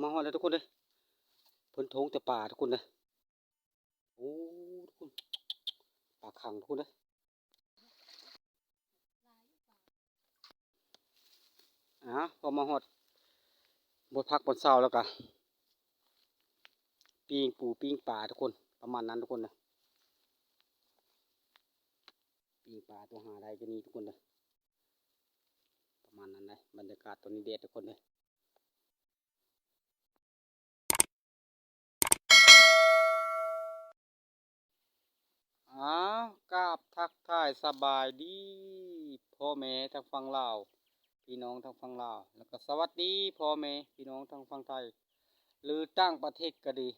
ມາຮອດແລ້ວທຸກຄົນເດີ ເພິ່ນໂທງແຕ່ປາທຸກຄົນເດີ. ໂອ້ ທຸກຄົນ ປາຄັງທຸກຄົນເດີ. ອາ ພໍມາຮອດບ່ອນພັກບ່ອນເຊົາແລ້ວກະ ປີ້ງປູປີ້ງປາທຸກຄົນ ປະມານນັ້ນທຸກຄົນເດີ. ປີ້ງປາຕົວຫາໄດ້ກໍມີທຸກຄົນເດີ ປະມານນັ້ນເດີ. ບັນຍາກາດຕອນນີ້ແດດທຸກຄົນເດີ. ອ້າວ ກາບທັກທາຍສະບາຍດີພໍ່ແມ່ທາງຝັ່ງລາວ ພີ່ນ້ອງທາງຝັ່ງລາວ ແລ້ວກໍສະຫວັດດີພໍ່ແມ່ພີ່ນ້ອງທາງຝັ່ງໄທ ຫຼືຕ່າງປະເທດກໍດີ.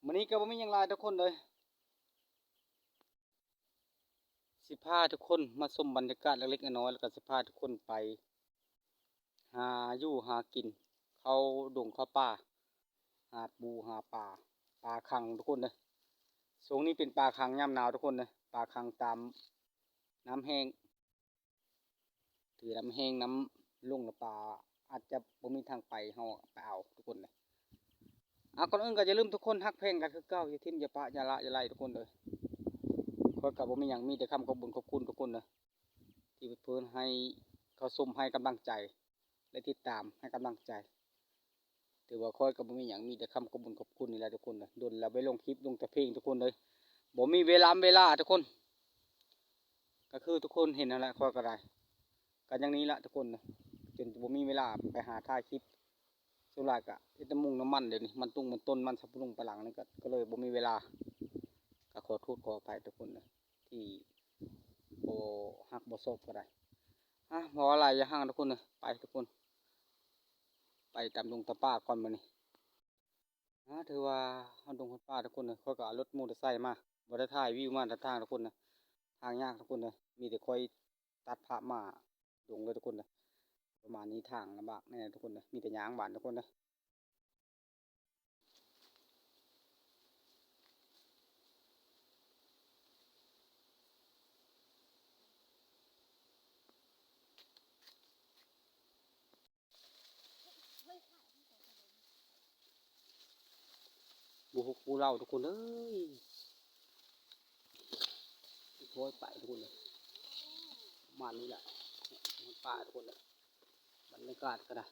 ມື້ນີ້ກໍບໍ່ມີຫຍັງຫຼາຍທຸກຄົນເດີ. ຊິພາທຸກຄົນມາຊົມບັນຍາກາດເລັກໆນ້ອຍໆ ແລ້ວກໍຊິພາທຸກຄົນໄປຫາຢູ່ຫາກິນ ເຂົ້າດົງເຂົ້າປ່າ ຫາປູຫາປາ ປາຄັງທຸກຄົນເດີ. ຊ່ວງນີ້ເປັນປາຄັງຍາມໜາວທຸກຄົນເດີ ປາຄັງຕາມນ້ຳແຫ້ງ ຖືນ້ຳແຫ້ງນ້ຳລົງລະປາອາດຈະບໍ່ມີທາງໄປ ເຮົາໄປເອົາທຸກຄົນເດີ. ອາ ກ່ອນອື່ນກໍຢ່າລືມທຸກຄົນຮັກແພງກັນຄືເກົ່າ ຢ່າຖິ້ມຢ່າປະຢ່າລະຢ່າໄລ່ທຸກຄົນເດີ. ຂ້ອຍກໍບໍ່ມີຫຍັງ ມີແຕ່ຄຳຂອບບຸນຂອບຄຸນທຸກຄົນເດີ ທີ່ເພິ່ນໃຫ້ເຂົ້າຊົມໃຫ້ກຳລັງໃຈ ແລະຕິດຕາມໃຫ້ກຳລັງໃຈ. ຖືວ່າຂ້ອຍກໍບໍ່ມີຫຍັງ ມີແຕ່ຄຳຂອບບຸນຂອບຄຸນນີ້ແຫຼະທຸກຄົນເດີ. ດົນແລ້ວບໍ່ໄດ້ລົງຄລິບ ລົງແຕ່ເພງທຸກຄົນເດີ ບໍ່ມີເວລາເວລາທຸກຄົນ. ກໍຄືທຸກຄົນເຫັນນັ້ນແຫຼະ ຂ້ອຍກໍໄດ້ ກໍຢ່າງນີ້ລະທຸກຄົນເດີ ຈົນບໍ່ມີເວລາໄປຫາຖ່າຍຄລິບ. ສ່ວນຫຼາຍກໍເຮັດແຕ່ມຸງນ້ຳມັນ ດຽວນີ້ມັນຕຸງມັນຕົ້ນ ມັນສຳປະຫຼຸງປະຫຼັງນີ້ ກໍ ກໍເລີຍບໍ່ມີເວລາ. ກໍຂໍໂທດຂໍອະໄພທຸກຄົນເດີ ທີ່ບໍ່ຮັກບໍ່ຊອບກໍໄດ້. ອາ ບໍ່ວ່າຫຼາຍຢ່າຮັ່ງທຸກຄົນເດີ ໄປທຸກຄົນ ໄປຕາມດົງຕາມປ່າກ່ອນບັດນີ້. ອາ ຖືວ່າຮອດດົງຮອດປ່າທຸກຄົນເດີ ຂ້ອຍກໍເອົາລົດມໍເຕີໄຊມາ ບໍ່ໄດ້ຖ່າຍວິວມາທາງທາງທຸກຄົນເດີ. ທາງຍາກທຸກຄົນເດີ ມີແຕ່ຂ້ອຍຕັດພາບມາດົງເລີຍທຸກຄົນເດີ. ປະມານນີ້ ທາງລຳບາກແດ່ທຸກຄົນເດີ ມີແຕ່ຍ່າງບາດທຸກຄົນເດີ. ບໍ່ຮົກບໍ່ເຫຼົ່າທຸກຄົນເອີຍ ຄ່ອຍໄປທຸກຄົນເອີຍ. ປະມານນີ້ແຫຼະ ປ່າທຸກຄົນເອີຍ ບັນຍາກາດກໍໄດ້.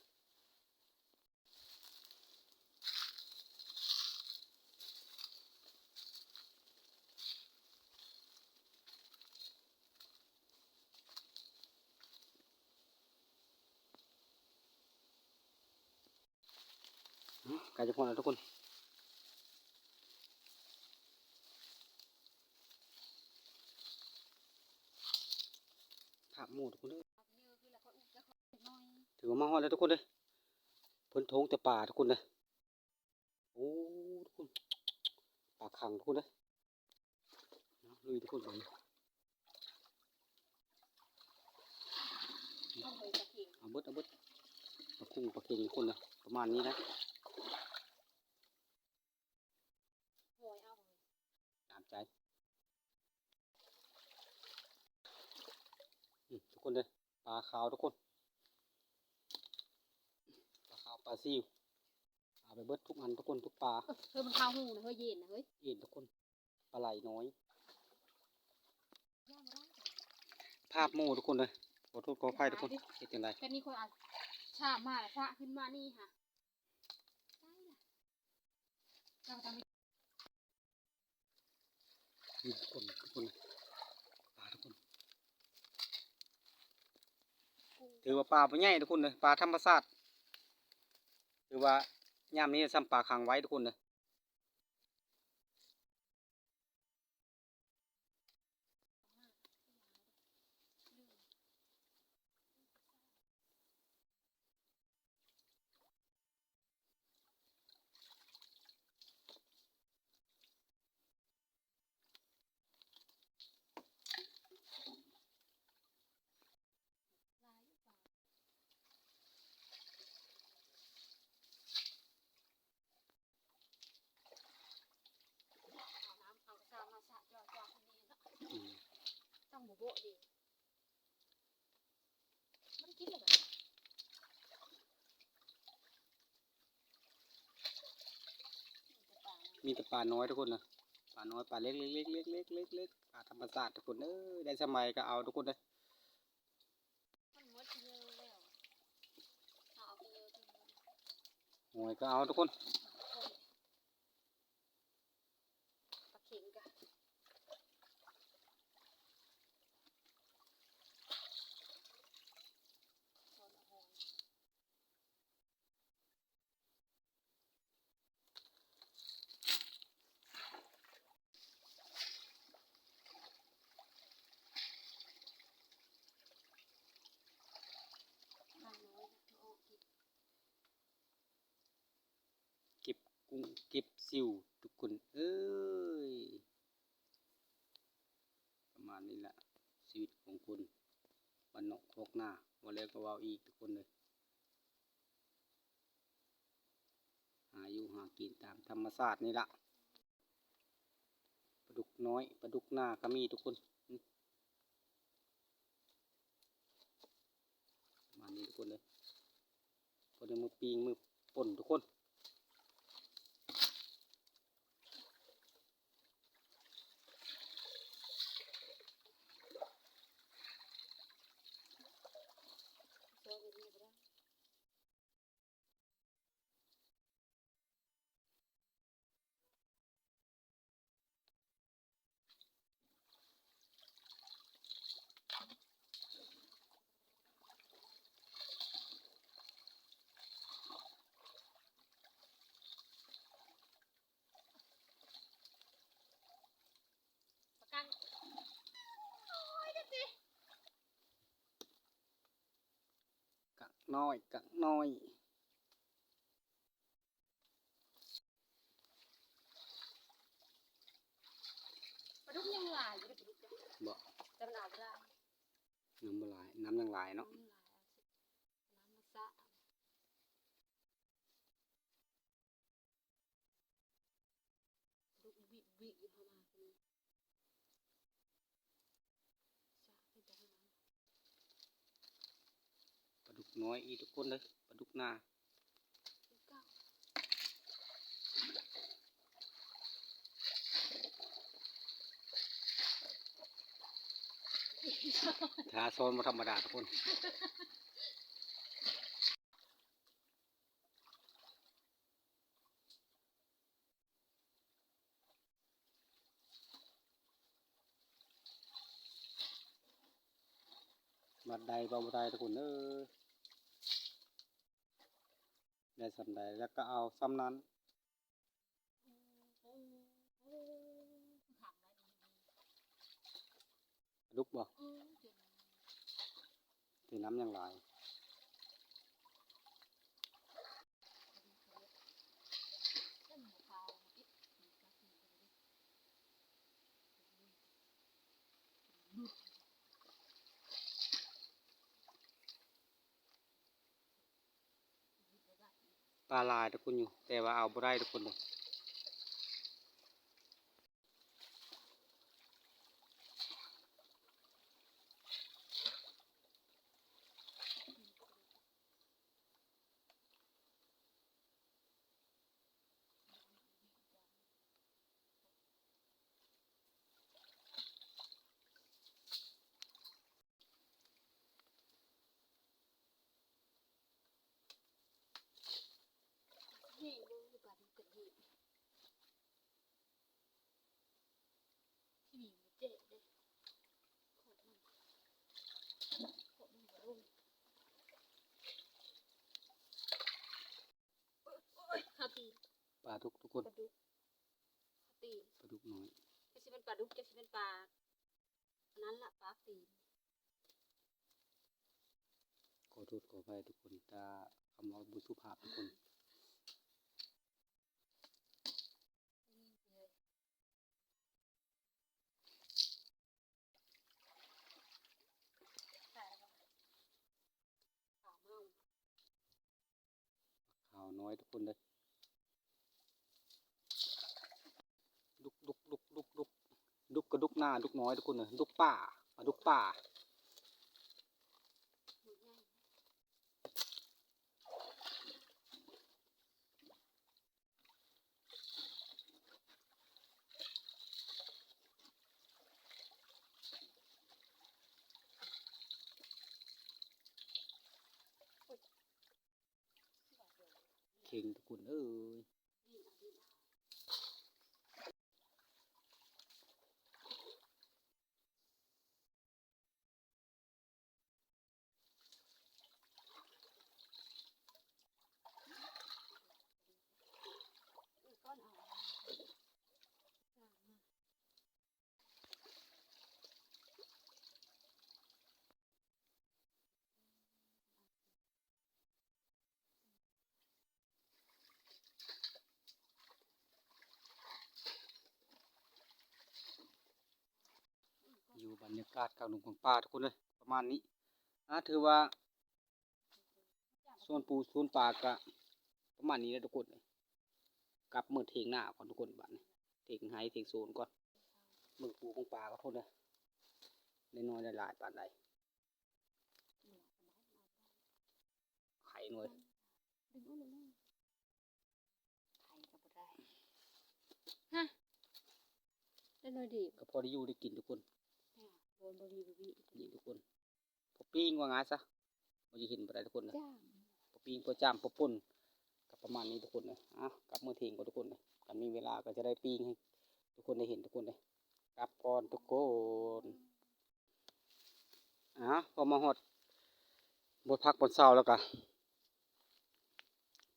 ໃກ້ຈະພໍແລ້ວທຸກຄົນ ພາບໝູ່ທຸກຄົນເອີຍ. ຖືວ່າມາຮອດແລ້ວທຸກຄົນເອີຍ ເພິ່ນໂທງແຕ່ປາທຸກຄົນເອີຍ. ໂອ້ ທຸກຄົນ ປາຄັງທຸກຄົນເອີຍ. ລຸຍທຸກຄົນ ເອົາເບິດ ເອົາເບິດ ປາຄຸງປາເຄັງທຸກຄົນເອີຍ ປະມານນີ້ນະ ຕາມໃຈ. ອືມ ທຸກຄົນເດີ ປາຂາວທຸກຄົນ ປາຂາວ ປາຊິວ ເອົາໄປເບິດທຸກອັນທຸກຄົນ ທຸກປາ. ເອີ ເຮີ້ຍ ມັນຄາຫູນະເຮີ້ຍ ເຢັນນະເຮີ້ຍ ເຢັນທຸກຄົນ ປາໄຫຼນ້ອຍ. ພາບໝູ່ທຸກຄົນເດີ ຂໍໂທດຂໍອະໄພທຸກຄົນ ເຮັດຈັ່ງໃດ ແຄ່ນີ້ຂ້ອຍເອົາຊາມມາລະຊະຂຶ້ນມານີ້ຫະ. ນີ້ທຸກຄົນ ທຸກຄົນ ປາທຸກຄົນ ຖືວ່າປາບໍ່ໃຫຍ່ທຸກຄົນເດີ ປາທຳມະຊາດ ຖືວ່າຍາມນີ້ຊ່ຳປາຂັງໄວ້ທຸກຄົນເດີ. ຫຼາຍຢູ່ປາ. ມີແຕ່ປານ້ອຍທຸກຄົນນະ ປານ້ອຍ ປາເລັກໆ ປາທຳມະຊາດທຸກຄົນເອີຍ ໄດ້ສ່ຳໃດກໍເອົາທຸກຄົນເດີ. ຫອຍກໍເອົາທຸກຄົນ ປາເຂັງກະ ເກັບກຸ້ງເກັບຊິວທຸກຄົນເອີຍ ປະມານນີ້ລະ ຊີວິດຂອງຄົນບ້ານນອກຄອກນາ ເວົ້າແລ້ວກໍເວົ້າອີກທຸກຄົນເອີຍ. ຫາຢູ່ຫາກິນຕາມທຳມະຊາດນີ້ລະ ປາດຸກນ້ອຍ ປາດຸກນາກໍມີທຸກຄົນ ປະມານນີ້ທຸກຄົນເດີ ພໍໄດ້ມື້ປີ້ງມື້ປົ່ນທຸກຄົນ. ປາກັງ ກັກນ້ອຍ ກັກນ້ອຍ ປາດຸກຍັງຫຼາຍຢູ່ເດ້ ປາດຸກ ບໍ່ ແຕ່ມັນເອົາບໍ່ໄດ້ ນ້ຳບໍ່ຫຼາຍ ນ້ຳຍັງຫຼາຍເນາະ ນ້ຳມັນສະ ປາດຸກນ້ອຍອີກທຸກຄົນເດີ ປາດຸກນາ ທ່າຊ້ອນບໍ່ທຳມະດາທຸກຄົນ. ບາດໃດເວົ້າບໍ່ໄດ້ທຸກຄົນເອີຍ ໄດ້ສ່ຳໃດແລ້ວກໍເອົາສ່ຳນັ້ນ ປາດຸກບໍ່? ເອີ ແຕ່ນ້ຳຍັງຫຼາຍ. ປາຫຼາຍທຸກຄົນຢູ່ ແຕ່ວ່າເອົາບໍ່ໄດ້ທຸກຄົນເດີ. ແຫ້ງບໍ່ ປາດຸກກະດີ ທີ່ນີ້ມັນແຈກເດ້ ຂອບມັນ ຂອບມັນບໍ່ລົງ ໂອ້ຍ ຄາຕີນ ປາດຸກທຸກຄົນ ປາດຸກ ຄາຕີນ ປາດຸກນ້ອຍ ຈັກຊິແມ່ນປາດຸກ ຈັກຊິແມ່ນປາ ອັນນັ້ນລະ ປາຕີນ. ຂໍໂທດຂໍອະໄພທຸກຄົນ ຖ້າຄຳເວົ້າບໍ່ສຸພາບທຸກຄົນ. ຂາວນ້ອຍທຸກຄົນເດີ ດຸກ ດຸກ ດຸກ ດຸກ ດຸກ ດຸກກະດຸກນາ ດຸກນ້ອຍທຸກຄົນເດີ ດຸກປ່າ ປາດຸກປ່າ. ຫວ ເຄັ່ງທຸກຄົນເອີຍ. ຢູ່ບັນຍາກາດກາງດົງກາງປ່າທຸກຄົນເອີຍ ປະມານນີ້ ອາ ຖືວ່າ ສວນປູສວນປາກະປະມານນີ້ແຫຼະທຸກຄົນເອີຍ. ກັບເມືອຖຽງນາກ່ອນທຸກຄົນ ບາດນີ້ຖຽງໄຮ່ຖຽງສວນກ່ອນ ເບິ່ງປູເບິ່ງປາກ່ອນທຸກຄົນເອີຍ ໄດ້ໜ້ອຍໄດ້ຫຼາຍປານໃດ. ໄຂ່ໜ່ວຍ ດຶງເອົາເລີຍ ໄຂ່ກໍບໍ່ໄດ້ ຮະ ໄດ້ໜ້ອຍດຽວ ກໍພໍໄດ້ຢູ່ໄດ້ກິນທຸກຄົນ ໂດນບໍ່ມີບໍ່ມີ ນີ້ທຸກຄົນ ພໍປີ້ງວ່າງ່າຍຊະ ບໍ່ຈະເຫັນບໍ່ໄດ້ທຸກຄົນເອີຍ ພໍປີ້ງ ພໍຈ້ຳ ພໍປົ່ນ ກໍປະມານນີ້ທຸກຄົນເອີຍ. ອາ ກັບເມືອຖຽງກ່ອນທຸກຄົນເອີຍ ຄັນມີເວລາກໍຈະໄດ້ປີ້ງໃຫ້ທຸກຄົນໄດ້ເຫັນທຸກຄົນເອີຍ ກັບກ່ອນທຸກຄົນ. ອາ ພໍມາຮອດບ່ອນພັກບ່ອນເຊົາແລ້ວກະ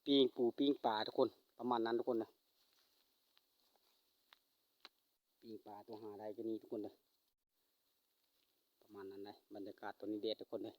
ປີ້ງປູປີ້ງປາທຸກຄົນ ປະມານນັ້ນທຸກຄົນເອີຍ ປີ້ງປາຕົວຫາໄດ້ກໍນີ້ທຸກຄົນເອີຍ ປະມານນັ້ນເດ້. ບັນຍາກາດຕອນນີ້ແດດທຸກຄົນເອີຍ